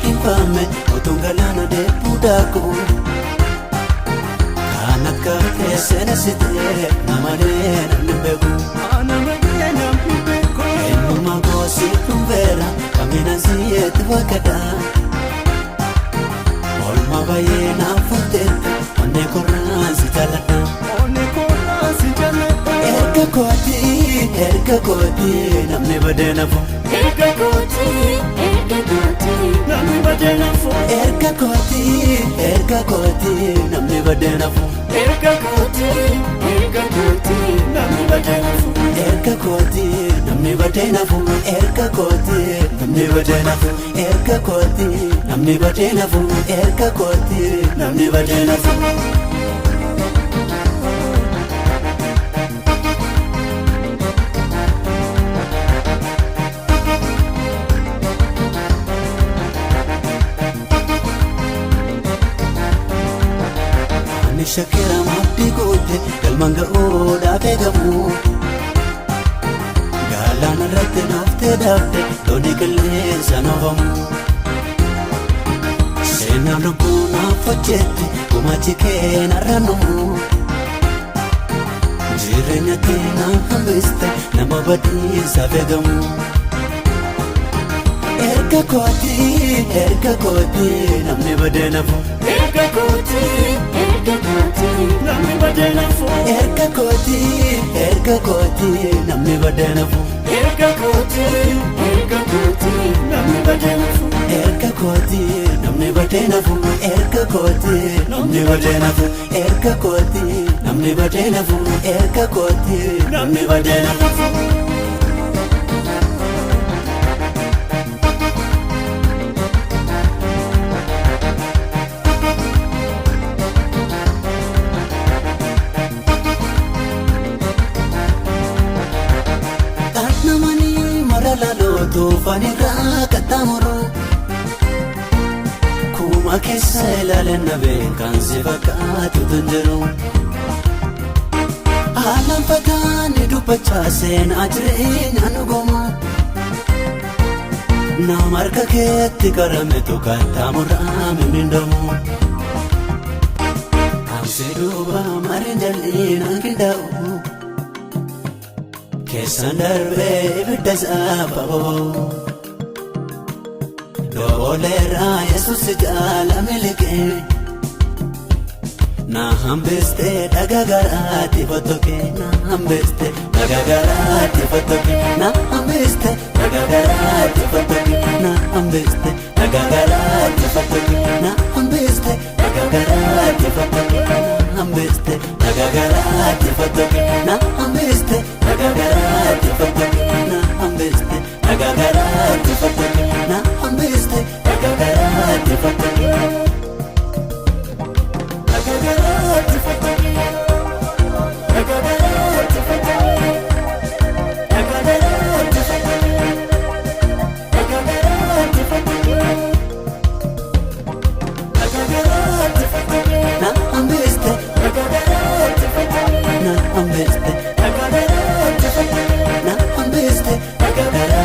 Liqinfame utuun galaana deebuu daaku. Kan akka keessana sitee namalee namni beeku. Ana malee namni beeku. Eenyummaa koo siif dhufeera kamiinaan si'eetti fakkadha. Oolmaa baay'ee naaf fuuteetta onnee korraan si jaalladha. Onnee koorraa si jaalladha. Erga kooti erga kooti namni badee nafu. Erga kooti, erga kooti, Namni badee nafu. Erga kooti erga kooti namni badee nafu. erga kooti, erga kooti, Namni badee nafu. Erga kooti namni badee nafu. Erga kooti namni badee nafu. Erga kooti namni badee nafu. Erga kooti namni badee nafu. Ani shakira maddii goote galmaan ga'uudhaaf eegamu. Galaana irratti naaftee daafte doonii qilleensa noofamu. Seenaan lubbuu naaf hojjette gumaachi kee narra numu. Jireenyatti na hambiste nama badiisaaf eegamu. Erga kooti erga kooti namni badee nafu. erga kooti, erga kooti, Namni badee nafu. Erga kooti erga kooti namni badee nafu. erga kooti, erga kooti, Namni badee nafu. Erga kooti namni badee nafu. Erga kooti namni badee nafu. Erga kooti namni badee nafu. Erga kooti namni badee nafu. Dhandhamanii mara laaloo tuufaan irraa qaxxaamuru. Kuma keessa ilaalan nabeen kan si fakkaatu tun jiru. Haalaan fagaanee dubbachaa seenaa jireenya nu gomu. Nama harka keetti qarametu kattaamurraa mimmindamu. Kansee duuba mariin jalli naan qindaa'u. Keessaan darbee ibidda isaa boba'u. Dooleerraa Yesuus jaala miliqee. Na hambiste dhagaa garaatti fottokee. Na hambiste dhagaa garaatti fottokee. Na hambiste dhagaa garaatti fottokee. Na hambiste dhagaa garaatti fottokee. Na hambiste dhagaa garaatti fottokee. Na hambiste dhagaa garaatti fottokee. Na hambiste dhagaa garaatti fottokee. Na hambiste dhagaa garaatti fottokee. Na hambiste dhagaa garaatti fottokee. Dhagaa garaatti fottokee. Dhagaa garaatti fottokee. Dhagaa garaatti fottokee. Dhagaa garaatti fottokee. Dhagaa garaatti fottokee. Na hambiste dhagaa garaatti fottokee. Na hambiste dhagaa garaatti fottokee. Na hambiste dhagaa garaatti.